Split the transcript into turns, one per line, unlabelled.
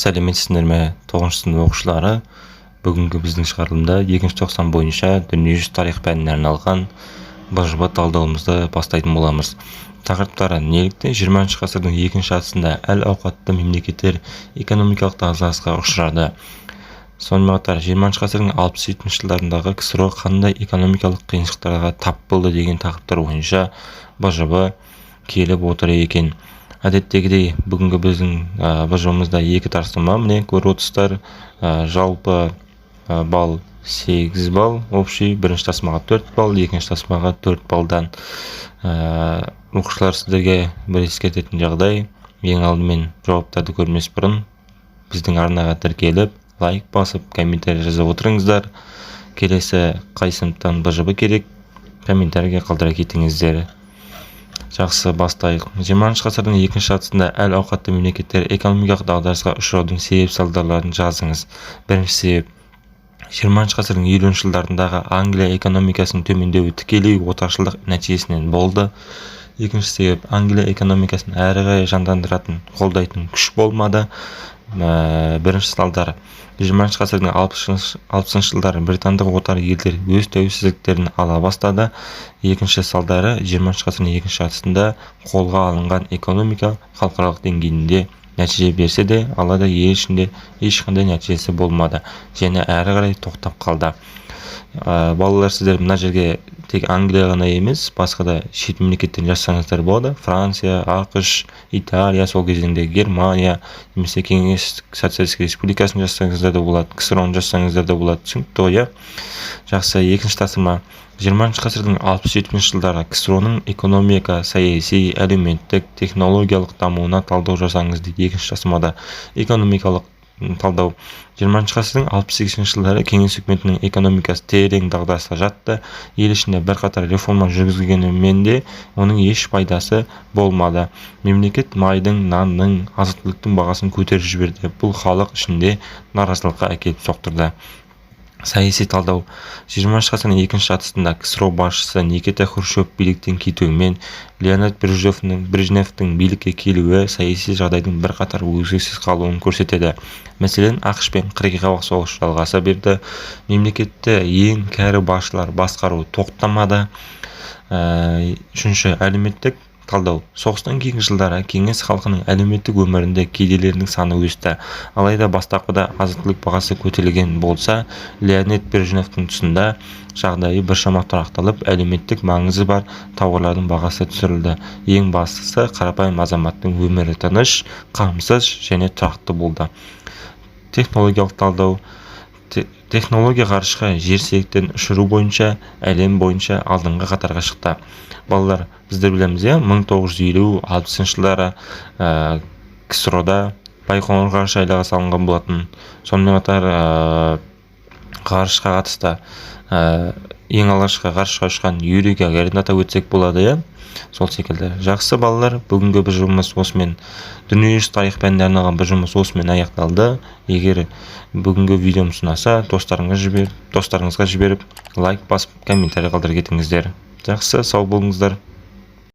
Сәлеметсіздер ме, тоғызыншы сынып оқушылары! Бүгінгі біздің шығарылымда екінші тоқсан бойынша дүниежүзі тарих пәніне арналған БЖБ талдауымызды бастайтын боламыз. Тақырыптары: неліктен 20-шы ғасырдың екінші жартысында әл-ауқатты мемлекеттер экономикалық дағдарысқа ұшырады? Сонымен қатар 20-шы ғасырдың 60-70 жылдарындағы КСРО қандай экономикалық қиыншылықтарға тап болды деген тақырыптар бойынша БЖБ келіп отыр екен. Әдеттегідей, бүгінгі біздің БЖБ-мызда екі тапсырма, міне, көріп отырсыздар. Жалпы балл 8 балл общий. Бірінші тасымаға 4 балл, екінші тасымаға 4 баллдан. Оқушылар, сіздерге бір ескертетін жағдай: ең алдымен жауаптарды көрмес бұрын біздің арнаға тіркеліп, лайк басып, комментарий жазып отырыңыздар. Келесі қай сыныптан БЖБ керек, комментарийге қалдыра кетіңіздер. Жақсы, бастайық. 20-шы ғасырдың екінші жартысында әл ауқатты мемлекеттер экономикалық дағдарысқа ұшыраудың себеп салдарларын жазыңыз. Бірінші себеп: 20-шы ғасырдың 50-ші жылдарындағы Англия экономикасының төмендеуі тікелей отаршылдық нәтижесінен болды. Екінші себеп: Англия экономикасын әрі қарай жандандыратын, қолдайтын күш болмады. Бірінші салдар: 20-шы ғасырдың 60-шы жылдары британдық отар елдер өз тәуелсіздіктерін ала бастады. Екінші салдары: 20-шы ғасырдың екінші жартысында қолға алынған экономика халықаралық деңгейінде нәтиже берсе де, алайда ел ішінде ешқандай нәтижесі болмады және әрі қарай тоқтап қалды. Балалар, сіздер мына жерге тек Англия ғана емес, басқа да шет мемлекеттен жазсаңыздар болады: Франция, АҚШ, Италия, сол кезеңде Германия немесе Кеңес Социалистік Республикасын жазсаңыздар да болады, КСРО ны жазсаңыздар да болады. Түсінікті ғой, иә? Жақсы, екінші тапсырма. 20-шы ғасырдың 60-70-ші жылдары КСРО ның экономика, саяси, әлеуметтік, технологиялық дамуына талдау жасаңыз дейді. Екінші тапсырмада экономикалық талдау. 20-шы ғасырдың 60-80-ші жылдары Кеңес үкіметінің экономикасы терең дағдарысқа жатты. Ел ішінде бірқатар реформа жүргізілгенімен де, оның еш пайдасы болмады. Мемлекет майдың, нанның, азық-түліктің бағасын көтеріп жіберді. Бұл халық ішінде наразылыққа әкеліп соқтырды. Саяси талдау. 20-шы ғасырдың екінші жартысында КСРО басшысы Никита Хрущев биліктен кетуімен Леонид Брежневтің билікке келуі саяси жағдайдың бірқатар өзгеріссіз қалуын көрсетеді. Мәселен, АҚШ пен қырғи-қабақ соғыс жалғаса берді, мемлекетті ең кәрі басшылар басқару тоқтамады. Үшінші, әлеуметтік талдау. Соғыстан кейінгі жылдары кеңес халқының әлеуметтік өмірінде кедейлердің саны өсті. Алайда бастапқыда азық-түлік бағасы көтерілген болса, Леонид Брежневтің тұсында жағдайы біршама тұрақталып, әлеуметтік маңызы бар тауарлардың бағасы түсірілді. Ең бастысы, қарапайым азаматтың өмірі тыныш, қамсыз және тұрақты болды. Технологиялық талдау. Технология ғарышқа жер серіктерін ұшыру бойынша әлем бойынша алдыңғы қатарға шықты. Балалар, біздер білеміз, иә, 1950-60-шы жылдары КСРО да Байқоңыр ғарыш айлағы салынған болатын. Сонымен қатар ғарышқа қатысты ең алғашқы ғарышқа ұшқан Юрий Гагаринді атап өтсек болады, иә, сол секілді. Жақсы, балалар, бүгінгі бір жұмыс осымен, дүниежүзі тарих пәніне арналған бір жұмыс осымен аяқталды. Егер бүгінгі видеомыз ұнаса, достарыңызға жіберіп, лайк басып, комментарий қалдыра кетіңіздер. Жақсы, сау болыңыздар.